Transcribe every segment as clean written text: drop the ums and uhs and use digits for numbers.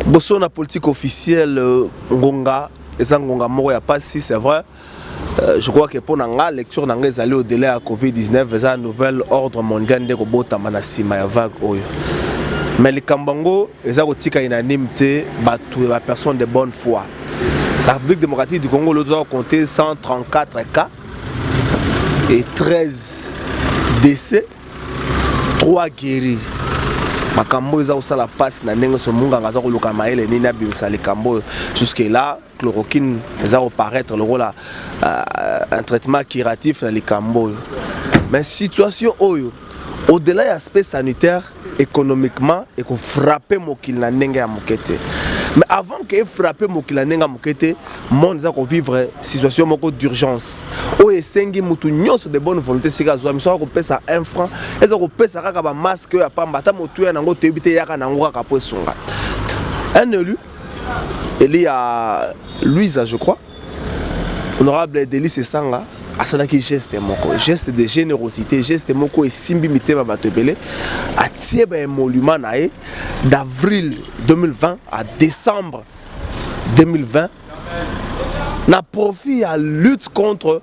Boso na politique officielle, ngonga eza ngonga moko ya pasi, c'est vrai. Je crois que mpo na nga, lecture na nga ezali au-delà ya COVID-19, eza nouvel ordre mondial nde kobotama na nsima ya vague oyo. Mais likambo yango eza kotika unanime te bato ya bapersonne de bonne foi. La République démocratique du Congo, toza kocompter 134 cas et 13 décès, 3 guéris. Makambo oyo eza kosala mpasi na ndenge so munganga aza koluka mayele nini abimisa likambo oyo. Jusque là, chloroquine eza koparaître lokola un traitement curatif na likambo oyo. Mais situation oyo, au-delà ya aspect sanitaire, économiquement ekofrappe mokili na ndenge ya moke te. Mais avant ke efrappe mokili na ndenge ya moke te, monde eza kovivre situation moko d'urgence oyo esengi mutu nyonso de bonne volonté esika azwami, soki akopesa 1 franc, eza kopesa kaka bamasque oyo ya pamba, ata motuya nango toyebi te, eyaka nango kaka po esunga. Un élu, eli ya Louisa, je crois, honorable Delis Esanga, asalaki geste moko, geste de générosité, geste moko esimbi mitema bato ebele. Atie baémolument na ye d'avril 2020 à décembre 2020 na profit ya lutte contre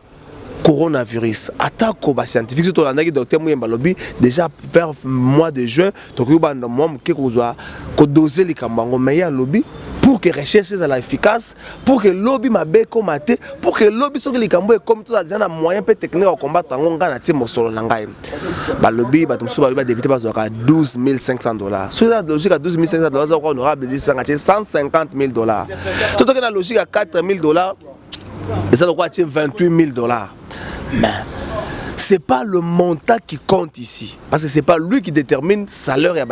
coronavirus. Atako bascientifique, soki tolandaki docteur Muyemba, alobi déjà vers mois de juin tokoki banda mwa moke kozwa kodose likambo yango. Mais ye alobi pour que recherche ezala efficace, pour que lobi mabe ekóma te, pour que lobi soki likambo ekómi, tozala deja na moyen mpe technique ya combattre yango. Ngai natie mosolo na ngai. Balobi, bato mosusu balobi badéputé bazwaka 12 500 $. Soki eza na logique ya 12 500 $, aza honorable Lisanga tie 150 000 $. Soki toke na logique ya 4 000 $, eza lokola tie 28 000 $. Mais c'est pas le montant qui compte ici, parce que c'est pas lui qui détermine salaire ya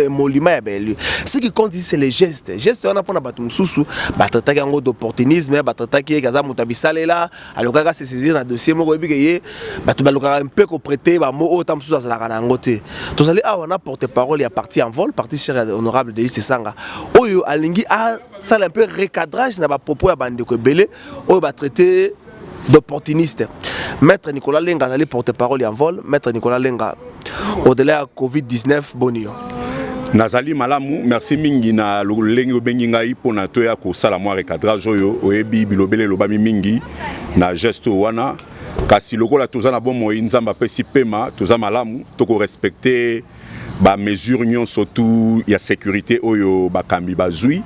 émolument ya baélu. Ce qui compte ici, c'est les gestes. Geste wana, mpona bato mosusu, batraitaki yango d'opportunisme, batraitaki ye aza moto ya bisalela, alukaka se saisir na dossier moko. Oyebi ke ye bato balukaka mpe koprêter bamo oyo ta mosusu azalaka na yango te. Tozali awa na porte parole ya parti Envol, parti cher ya honorable Delis Esanga, oyo alingi asala un peu recadrage na bapropos ya bandeko ebele oyo batraité d'opportuniste. Maître Nicolas Lenga azali porte-parole ya Envol. Maître Nicolas Lenga, au-delà ya COVID-19, boni yo? Nazali malamu, merci mingi na lolenge obengi ngai mpona toya kosala mwa recadrage oyo. Oyebi, bilobele elobami mingi na geste wana, kasi lokola toza na bomoi, Nzambe apesi pema, toza malamu, tokorespecte bamesure nyonso tu ya sécurité oyo bakambi bazwi.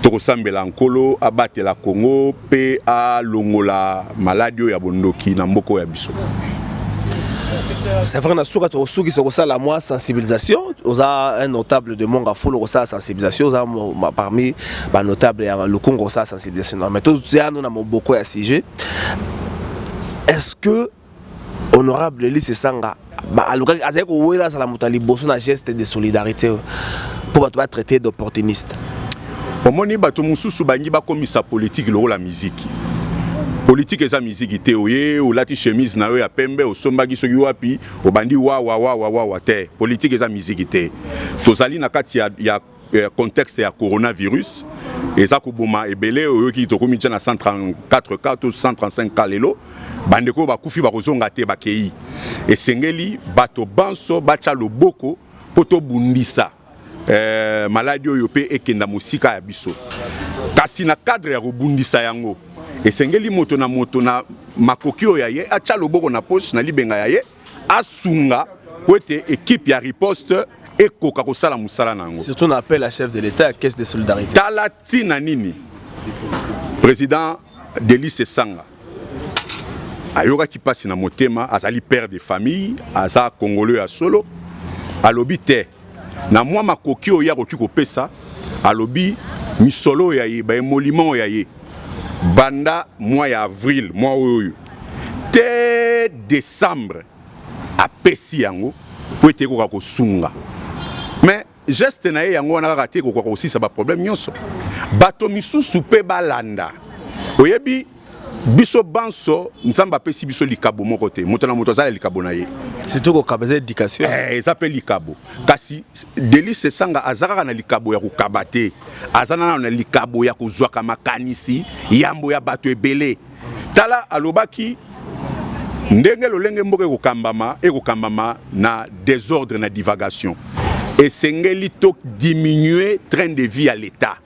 Tokosambela Nkolo abatela Kongo mpe alongola maladi oyo ya bondoki na mboka oyo ya biso. C'est vrai, na suka tokosukisa kosala mwa sensibilisation. Oza un notable de Mont Ngafula, kosala sensibilisation, oza parmi banotable ya Lukungu, kosala sensibilisation. Non, mais toza no na moboko ya sujet. Est-ce que honorable Elise Esanga alukaki, azali kowela azala moto ya liboso na geste de solidarité mpo bato batraité d'opportuniste? Omoni, bato mosusu bangi bakomisa politike lokola miziki. Politike eza miziki te. Oye, olati chemise na yo ya pembe, osombaki soki wapi, obandi wawa wawa wawa te. Politike eza miziki te. Tozali na kati ya contexte ya coronavirus, eza koboma ebele. Oyoki, tokomi tia na 134 cas to 135 cas lelo. Bandeko oyo bakufi bakozonga te, bakei. Esengeli bato banso batya loboko mpo tobundisa maladi oyo mpe ekenda mosika ya biso. Kasi na cadre ya kobundisa yango, esengeli moto na moto na makoki oyo ya ye atya loboko na poche, na libenga ya ye, asunga po ete équipe ya riposte ekoka kosala mosala na yango. Surtout na appel à chef de l'État ya caisse de solidarité. Tala ntina nini président Delis Esanga ayokaki mpasi na motema. Azali père de famille, aza Congolais ya solo. Alobi te, na mwa makoki oyo akoki kopesa, alobi misolo oyo ya ye, baémolument oyo ya ye banda mwa ya avril, mwa oyo te, décembre, apesi yango po ete ekoka kosunga. Mais geste na ye yango wana kaka te ekoka kosisa baproblème nyonso. Bato misusu mpe balanda. Oyebi, biso banso, Nzambe apesi biso likabo moko te. Moto na moto aza na likabo na ye. Surtout kokaba eza éducation. Eza mpe likabo. Kasi Delis Esanga aza kaka na likabo ya kokaba te, aza nano na likabo ya kozwaka makanisi yambo ya bato ebele. Tala, alobaki ndenge lolenge mboka ekokambama na désordre, na divagation. Esengeli to diminuer train de vie ya l'État.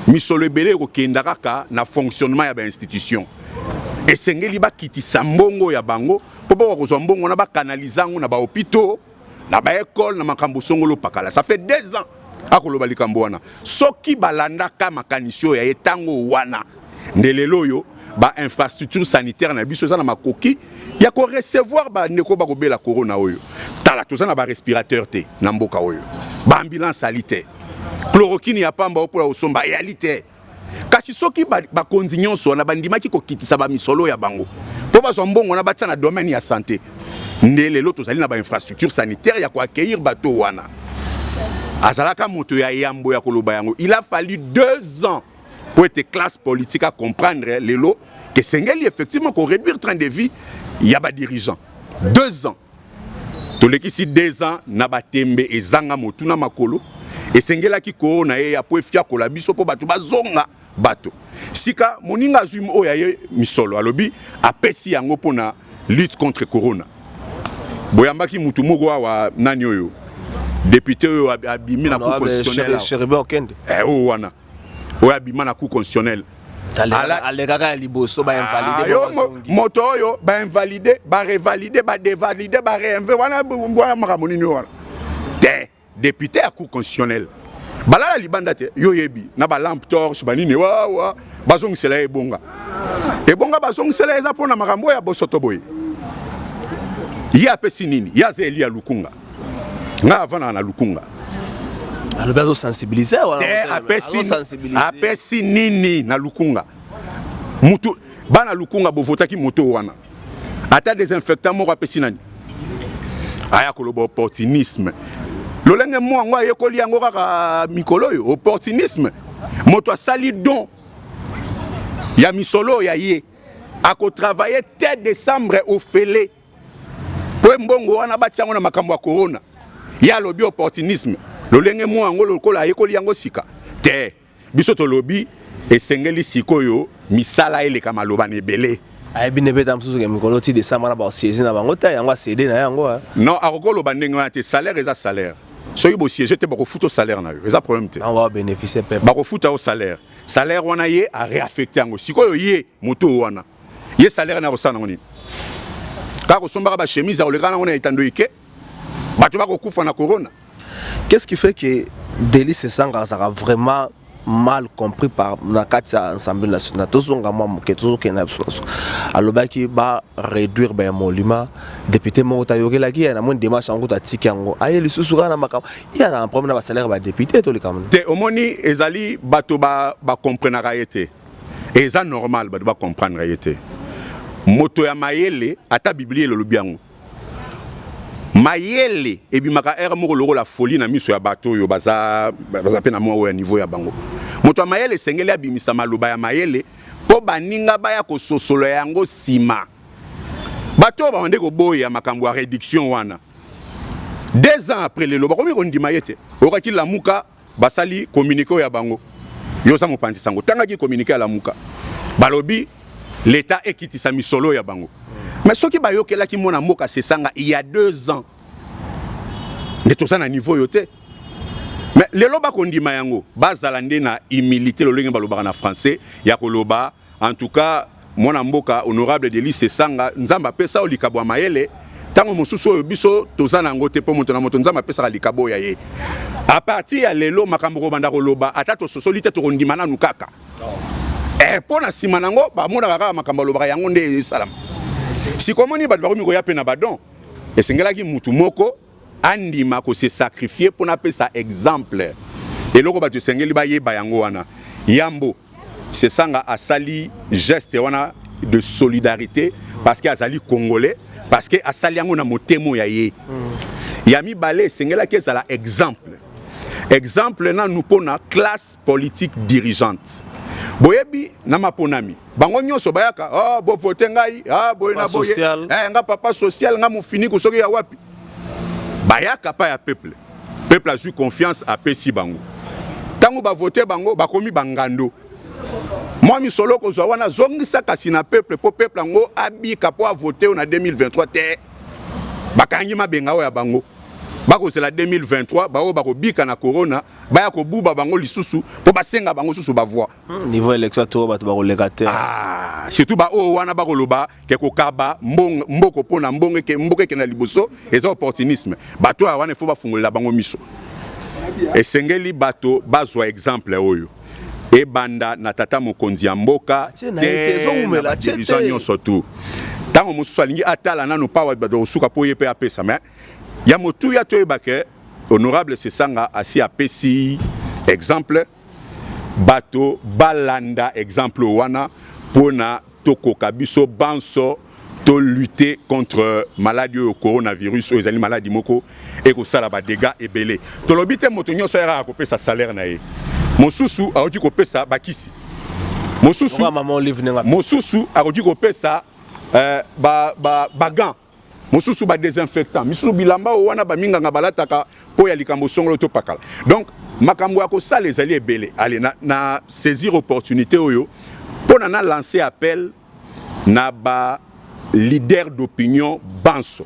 Misolo ebele ekokenda kaka na fonctionnement ya bainstitution. Esengeli bakitisa mbongo ya bango mpo bakoka kozwa mbongo wana, bakanalize yango na bahôpitaux, na baekole, na makambo songolo pakala. Ça fait 2 ans akoloba likambo wana. Soki balandaka makanisi oyo ya ye ntango wana, nde lelo oyo bainfrastructure sanitaire na biso eza na makoki ya korecevoir bandeko bakobela corona oyo. Tala, toza na barespirateur te na mboka oyo, baambulance ali te, chloroquine ya pamba opola kosomba eyali te. Kasi soki bakonzi nyonso wana bandimaki kokitisa bamisolo ya bango mpo bazwa mbongo wana batia na domaine ya santé, nde lelo tozali na bainfrastructure sanitaire ya koaccueillir bato wana. Azalaka moto ya yambo ya koloba yango. Il a fallu 2 ans po ete classe politique a comprendre lelo ke esengeli effectivement koréduire train de vie ya badirigeant. 2 ans, tolekisi 2 ans na batembe ezanga motu na makolo. Esengelaki korona ye ya po efiakola biso mpo bato bazonga bato. Sika moninga azwi oyo aye misolo, alobi apesi yango mpona lutte contre corona. Boyambaki mutu moko awa, nani oyo, député oyo abimi na Cour constitutionnelle. Chérubin Okende. Oyo wana oyo abima na Cour constitutionnelle. Alekaka ya liboso, bainvalide. Moto oyo bainvalide, barevalide, badevalide, bareinve wana, wana makambo nini wana te? Député ya Cour constitutionnelle balala libanda te. Yo yebi na balampe torche banini wawa, bazongisela ye ebonga. Ebonga bazongisela ye eza mpona makambo oyo ya bosoto boye. Ye apesi nini? Ye aza eli ya Lukunga, ngai avandaka na Lukunga. Alobi azosensibilize. Te, apesi nini na Lukunga? Mutu bana Lukunga bovotaki moto wana, ata désinfectant moko apesi nani? Aya koloba opportunisme. Lolenge mo yango ayekoli yango kaka mikolo oyo, opportunisme. Moto asali don ya misolo ya ye, akotravaille te décembre ofele po mbongo wana batia yango na makambo ya corona. Ye alobi opportunisme. Lolenge mo yango lokola ayekoli yango sika te. Biso tolobi esengeli sikoyo misala eleka maloba na ebele. Ayebi nde beta mosusu ke mikolo ti décembre na basiége na bango te, yango acédé na yango. Non, akoki koloba ndenge wana te. Salaire eza salaire. Soki bosiége te, bakofuta salaire na yo, eza problème te. Bango babénéficie peuple. Bakofuta yo salaire. Salaire wana ye aréaffecte yango. Sikoyo ye moto wana, ye salaire na kosala nango nini? Kaka kosombaka bachemise ya koleka nango na etando ike, bato bakokufa na corona. Qu'est-ce qui fait que Delly Sesanga azalaka vraiment mal compris par na kati ya Assemblée nationale? Tozonga mwa moke, tozokende na biso naso. Alobaki baréduire baémolument, député moko tayokelaki ye na moni démarche yango, atiki yango, aye lisusu kaka na makambo. Ye azala na problème na basalaire badéputé to likambo? Te, omoni, ezali bato bakomprenaka ye te. Eza normal bato bacomprendre ye te. Moto ya mayele, ata Biblia elolobi yango, mayele ebimaka ere moko lokola folie na miso ya bato oyo baza mpe na mwa oyo ya niveau ya bango. Moto ya mayele esengeli abimisa maloba ya mayele mpo baninga baya kososola yango nsima. Bato oyo babande koboya makambo ya réduction wana, 2 ans après lelo bakomi kondima ye te. Oyokaki Lamuka basali communiqué oyo ya bango. Yo oza mopanzi sango, tangaki communiqué ya Lamuka, balobi l'État ekitisa misolo ya bango. Mais soki bayokelaki mwana mboka Sesanga il y a 2 ans, nde toza na niveau oyo te. Mais lelo bakondima yango. Bazala nde na humilité, lolenge balobaka na français ya koloba. En tout cas, mwana mboka honorable Delly Sesanga, Nzambe apesa yo likabo ya mayele ntango mosusu oyo biso toza na yango te, mpo moto na moto Nzambe apesaka likabo ya ye. À partir ya lelo, makambo kobanda koloba, ata tososoli te, tokondima nanu kaka mpo na nsima nango bamonaka kaka makambo alobaka yango nde esalama. Sikomoni bato bakomi koya mpe na badon. Esengelaki mutu moko andima kose sacrifier mpona apesa exemple. Eloko bato esengeli bayeba yango wana, yambo Sesanga asali geste wana de solidarité parce que azali Congolais, parce que asali yango na motema ya ye. Ya mibale, esengelaki ezala exemple, exemple nanu mpona classe politique dirigeante. Boyebi na maponami, bango nyonso bayaka: "Oh, bovote ngai, ah, boye na boye, nga papa social, nga mofiniku soki ya wapi." Bayaka pa ya peuple, peuple azwi confiance, apesi bango. Ntango bavote bango, bakomi bangando. Mwa misolo kozwa wana, zongisa kasi na peuple mpo peuple yango abika, mpo avote oyo na 2023 te. Bakangi mabenga oyo ya bango. Bakozela 2023, baoyo bakobika na corona baya kobuba bango lisusu mpo basenga bango susu bavoix. Niveau élection to bato bakoleka te. Ah, surtout baoyo wana bakoloba ke kokaba mboko mpo na mboka ekenda liboso eza opportunisme. Bato oyo wana ifo bafungolela bango miso. Esengeli bato bazwa exemple oyo ebanda na tata mokonzi ya mboka te, na badirigeant nyonso tu. Ntango mosusu alingi atala nano pawa bato kosuka mpo ye mpe apesa. Mais ya motuya, toyeba ke honorable Sesanga asi apesi exemple, bato balanda exemple wana mpona tokoka biso banso tolutter contre maladie oyo, coronavirus oyo. Ezali maladie moko ekosala badégâts ebele. Tolobi te moto nyonso ayaka kopesa salaire na ye. Mosusu akoki kopesa bakisi, mosusu mosusu akoki kopesa bagants, mosusu badésinfectant, misusu bilamba oyo wana baminganga balataka mpo ya likambo songolo to pakala. Donc makambo ya kosala ezali ebele. Ale na saisir opportunité oyo mpo na lancer appel na ba leader d'opinion banso,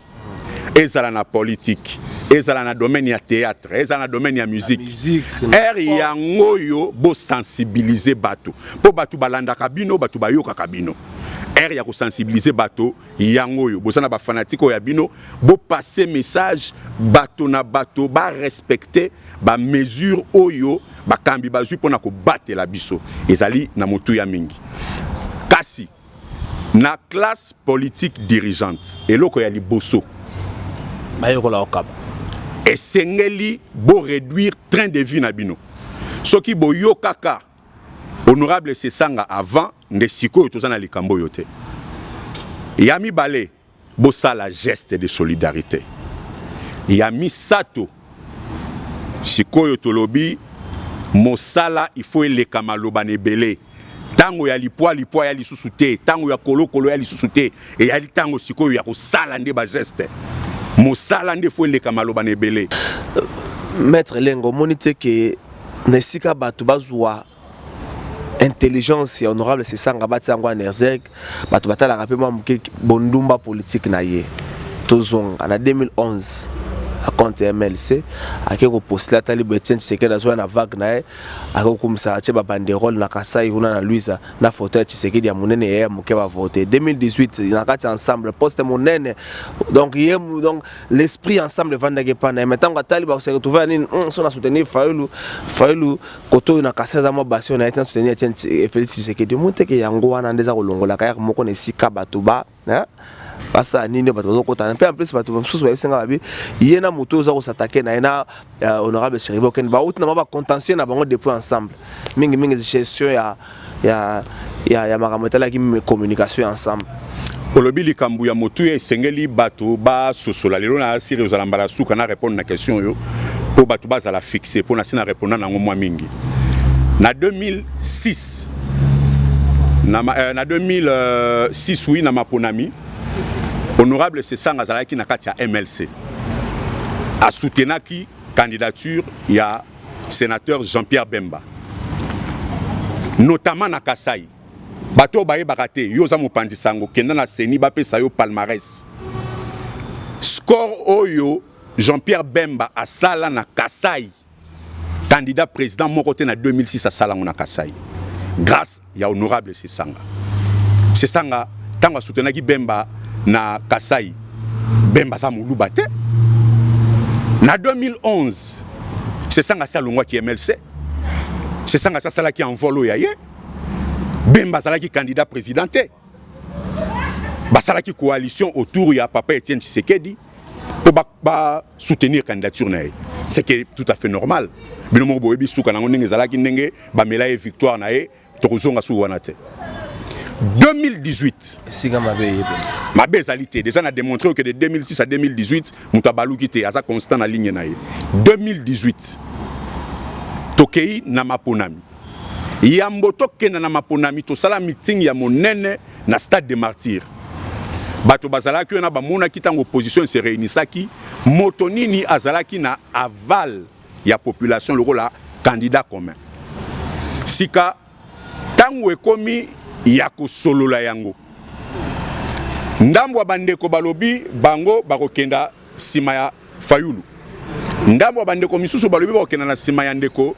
ezala na politique, ezala na domaine ya théâtre, ezala na domaine ya musique. Ere yango oyo bosensibiliser bato, mpo bato balandaka bino, bato bayokaka bino. Ere ya kosensibiliser bato yango oyo. Boza na bafanatiques oyo ya bino, bopasser message bato na bato barespecter bamesure oyo bakambi bazwi mpona kobatela biso. Ezali na motuya mingi. Kasi na classe politique dirigeante, eloko ya liboso, bayekola kokaba. Esengeli boréduire train de vie na bino. Soki boyokaka honorable Sesanga avant, nde sikoyo toza na likambo oyo te. Ya mibale, bosala geste de solidarité. Ya misato, sikoyo tolobi mosala il faut eleka maloba na ebele. Ntango ya lipwa lipwa ya lisusu te, ntango ya kolokolo ya lisusu te, eyali ntango sikoyo ya kosala nde bageste. Mosala nde faut eleka maloba na ebele. Maître Lengo, omoni te ke na esika bato bazwa intelligence ya honorable Sesanga, batia yango en exergue, bato batalaka mpe mwa moke bondumba politique na ye? Tozonga na 2011, acompte ya MLC, ake kopostuler, atali boye Etienne Tshisekedi azoya na vague na ye, ake kokumisa, atie babanderole na Kasai kuna na Luisa na photo ya Tshisekedi ya monene, ya moke, bavote. 2018, na kati ya Ensemble, poste monene. Donc ye, donc l'esprit Ensemble evandaki epa na ye. Mais ntango atali, bakose retrouver ya nini? So na soutenir Fayulu, Fayulu koto oyo na Kasai aza mwa basio na ye te, na soutenir Etienne, Félix Tshisekedi. Omoni teke yango wana nde eza kolongolaka yaka moko na esika bato ba basala nini, bato bazokotana mpe. En plus, bato mosusu bayebisinga babi ye na moto oyo oza kosatake na ye na honorable Chérubin Okende, bauti na mwa bacontentieux na bango depuis Ensemble, mingimingi gestion ya makambo etalaki communication ya Ensemble. Olobi likambo ya motuya, esengeli bato basosola. Lelo na asiri ozala mbala suka na répondre na question oyo mpo bato bazala fixe, mpo na si na répondre nango mwa mingi. Na 2006, na 2006, oui, na maponami, honorable Sesanga azalaki na kati ya MLC, asoutenaki candidature ya sénateur Jean-Pierre Bemba, notamment na Kasai. Bato oyo bayebaka te, yo oza mopanzi sango, kenda na CENI, bapesa yo palmarès, score oyo Jean-Pierre Bemba asala na Kasai, candidat président moko te na 2006 asala yango na Kasai, grâce ya honorable Sesanga. Sesanga, ntango asoutenaki Bemba na Kasai, Bemba aza moluba te. Na 2011, Sesanga asi alongwaki MLC, Sesanga asi asalaki envol oyo ya ye. Bemba azalaki candidat président te, basalaki coalition autour ya papa Etienne Tshisekedi mpo basoutenir candidature na ye, ce qui est tout à fait normal. Bino moko boyebi suka nango ndenge ezalaki, ndenge bamela ye victoire na ye. Tokozonga suku wana te. 2018, esika mabe eyebe. Mabe ezali te. Déjà na démontré que de 2006 à 2018, moto abaluki te, aza constant na ligne na ye. 2018, tokei na maponami. Yambo tokenda na maponami, tosala meeting ya monene na Stade de Martyr. Bato bazalaki wana, bamonaki ntango opposition se réunisaki, moto nini azalaki na aval ya population lokola candidat commun. Sika ntango ekomi ya kosolola yango, ndambo ya bandeko balobi bango bakokenda nsima ya Fayulu. Ndambo ya bandeko misusu balobi bakokenda na nsima ya ndeko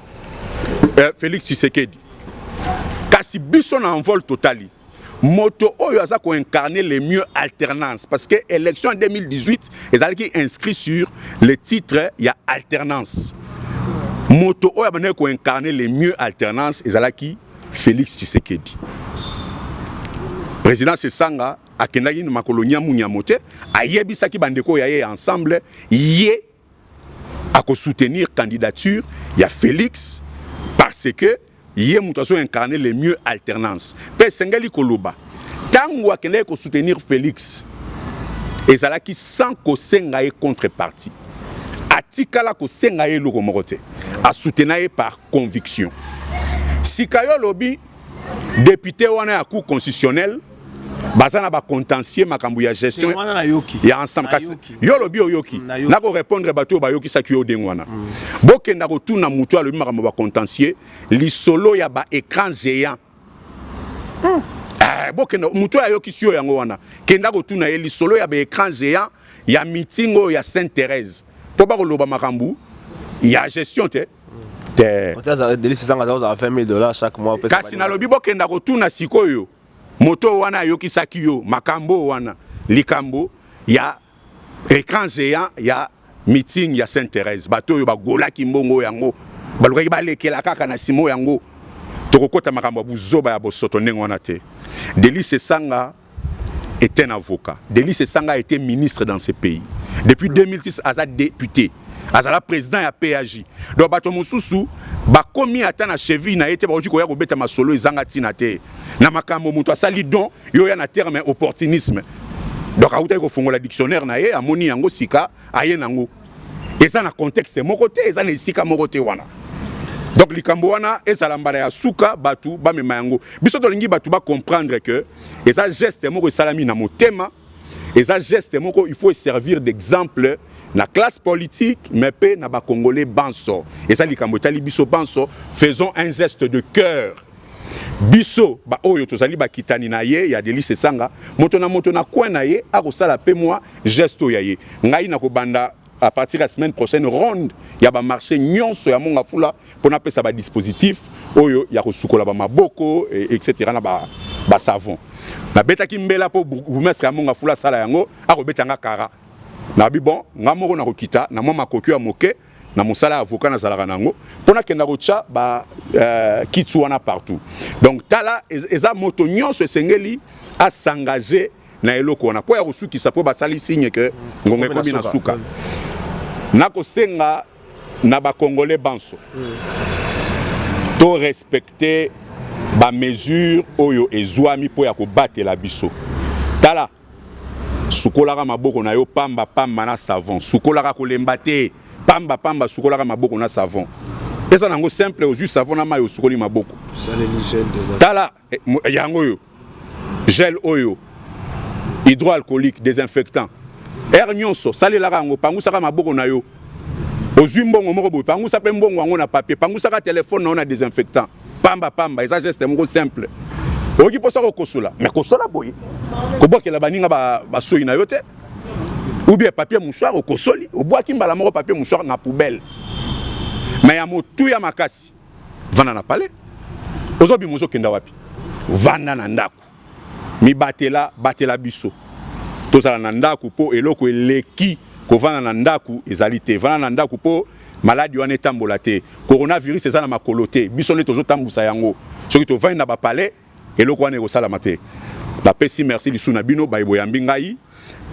Félix Tshisekedi. Kasi biso na Envol totali moto oyo aza koincarner le mieux alternance, parce que élection en 2018 ezalaki inscrit sur le titre ya alternance. Moto oyo abandaki koincarner le mieux alternance ezalaki Félix Tshisekedi. Président Sesanga akendaki na makolo nyamu-nyamu te, ayebisaki bandeko oyo ya ye ensemble, ye akosoutenir candidature ya Félix parce que ye moto azo incarner le mieux alternance. Mpe esengeli koloba, ntango akendaki kosoutenir Félix, ezalaki sans kosenga ye contrepartie. Atikala kosenga ye eloko moko te, asoutenir ye par conviction. Sika yo olobi député wana ya Cour constitutionnelle baza na bacontentieux, makambo ya gestion wana nayoki. Ya ensemble. Kasi Nayoki. yo olobi oyoki. Nayoki. Nakorépondre bato oyo bayokisaki yo ndenge wana. Bokenda kotuna motu alobi makambo ya bacontentieux, lisolo ya baécran géant. Bokenda, motu oyo ayokisi yo yango wana, kenda kotuna ye lisolo ya baécran géant ya meeting oyo ya Sainte Thérèse, mpo bakoloba makambo ya gestion te te. Delly Sesanga aza kozala 20 000 $ chaque mois. Kasi nalobi bokenda kotuna sikoyo moto wana ayokisaki yo makambo wana, likambo ya écran géant ya meeting ya Sainte Thérèse. Bato oyo bagolaki mbongo yango, balukaki balekela kaka na nsima yango. Tokokɔta makambo ya buzoba ya bosoto ndenge wana te. Delly Sesanga est un avocat. Delly Sesanga a été ministre dans ce pays depuis 2006, aza député, azala président ya PAJ. Donc bato mosusu bakomi ata na cheville na ye te, bakoki koya kobeta masolo ezanga ntina te na makambo moto asali don. Yo ya na terme opportunisme, donc awutaki kofongola dictionnaire na ye, amoni yango sika, aye nango. Eza na contexte moko te, eza na esika moko te wana. Donc likambo wana ezala mbala ya suka bato bamema yango. Biso tolingi bato bacomprendre que eza geste moko esalami na motema, eza geste moko il faut servir d'exemple na classe politique, mais mpe na bacongolais banso. Eza likambo etali biso banso. Faisons un geste de cœur. Biso baoyo tozali bakitani na ye ya Delly Sesanga, moto na moto na coin na ye akosala mpe mwa geste oyo ya ye. Ngai nakobanda à partir ya semaine prochaine ronde ya bamarché nyonso ya Mont Ngafula mpo napesa badispositif oyo ya kosukola bamaboko, etc., na basavon. Nabetaki mbela mpo bourgmestre ya Mont Ngafula asala yango, akobetanga kara. Nabi bon, nga moko nakokita na mwa makoki ya moke na mosala ya avocat nazalaka nango mpo nakenda kotya ba kits wana partout. Donc tala, eza moto nyonso esengeli asengage na eloko wana mpo ya kosukisa, mpo basali signe ke ngonga ekomi na suka. Nakosenga na bacongolais banso to respecte bamesure oyo ezwami mpo ya kobatela biso. Tala, sukolaka maboko na yo pamba pamba na savon, sukolaka kolemba te, pamba pamba sukolaka maboko na savon. Eza nango simple, ozwi savon na mai, osukoli maboko. Tala yango oyo, gel oyo hydroalcoolique désinfectant, heure nyonso salelaka yango, pangusaka maboko na yo. Ozwi mbongo moko boye, pangusa mpe mbongo yango na papier, pangusaka telefone na yo na désinfectant pamba pamba. Eza geste moko simple. Oyoki mposa kokosola, mais kosola boye, kobwakela baninga basoi na yo te, ou bien papier mouchoir, okosoli, obwaki mbala moko papier mouchoir na poubelle. Mais ya motuya makasi, vanda na palais, ozobima, ozokenda wapi? Vanda na ndako, mibatela, batela biso. Tozala na ndako mpo eloko eleki kovanda na ndako ezali te. Vanda na ndako mpo maladi wana etambola te. Coronavirus eza na makolo te, biso nde tozotambusa yango. Soki tovandi na bapalais, eloko wana ekosalama te. Napesi merci lisusu na bino baye boyambi ngai.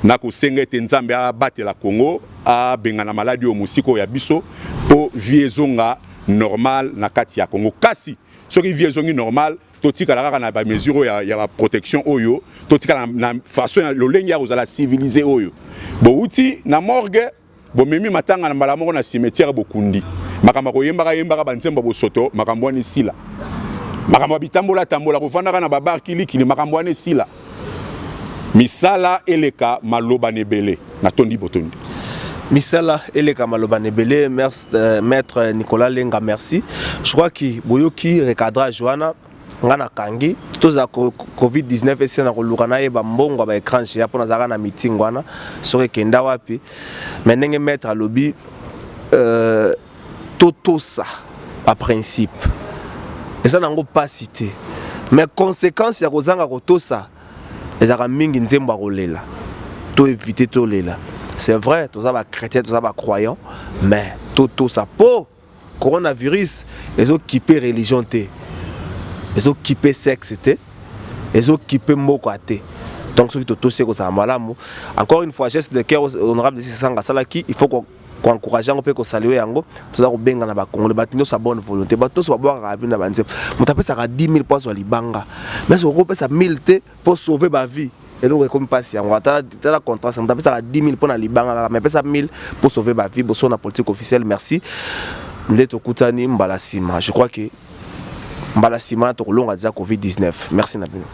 Nakosenga ete Nzambe abatela Congo, abengana maladi oyo mosika oyo ya biso, mpo vie ezonga normal na kati ya Congo. Kasi soki vie ezongi normal, totikala kaka na bamesure oyo ya baprotection oyo, totikala na façon ya lolenge ya kozala civilisé oyo. Bouti na morgue, bomemi matanga na mbala moko na cimetière, bokundi. Makambo ya koyembaka yembaka banzembo bosoto, makambo wana esila. Makambo ya bitambola tambola, kovandaka na babar kilikili, makambo wana esila. Misala eleka maloba na ebele. Natondi botondi. Misala eleka maloba na ebele. Merci, maître Nicolas Lenga, merci. Je crois que boyoki recadrage wana. Nga nakangi tozala COVID-19 esila na koluka nayeba mbongo ya baécran géant mpo nazalaka na meeting wana soki ekenda wapi. Mais ndenge maître alobi, Totosa baprincipe, eza nango mpasi te, mais conséquence ya kozanga kotosa ezalaka mingi. Nzembo ya kolela, to éviter tolela. C'est vrai, toza bachrétien, toza bacroyant, mais totosa, po coronavirus ezokipe religion te, ezokipe sexe te, ezokipe mboka te. Donc soki totosi, ekozala malamu. Encore une fois, geste de cœur honorable Delly Sesanga asalaki, il faut koencourage yango mpe kosaluer yango. Toza kobenga na bakongole, bato nyonso ya bonne volonté, bato nyonso babwakaka bino na banzembo. Moto apesaka 10 000 mpo azwa libanga, mais soki okopesa 1000 te mpo sauver bavie, eloko ekomi mpasi. Yango tala contraste: moto apesaka 10 000 mpo na libanga kaka, mais apesa 1000 mpo sauver bavie. Boso na politique officielle, merci. Nde tokutani mbala nsima. Je crois que mbala nsima tokolonga déjà Covid-19. Merci na bino.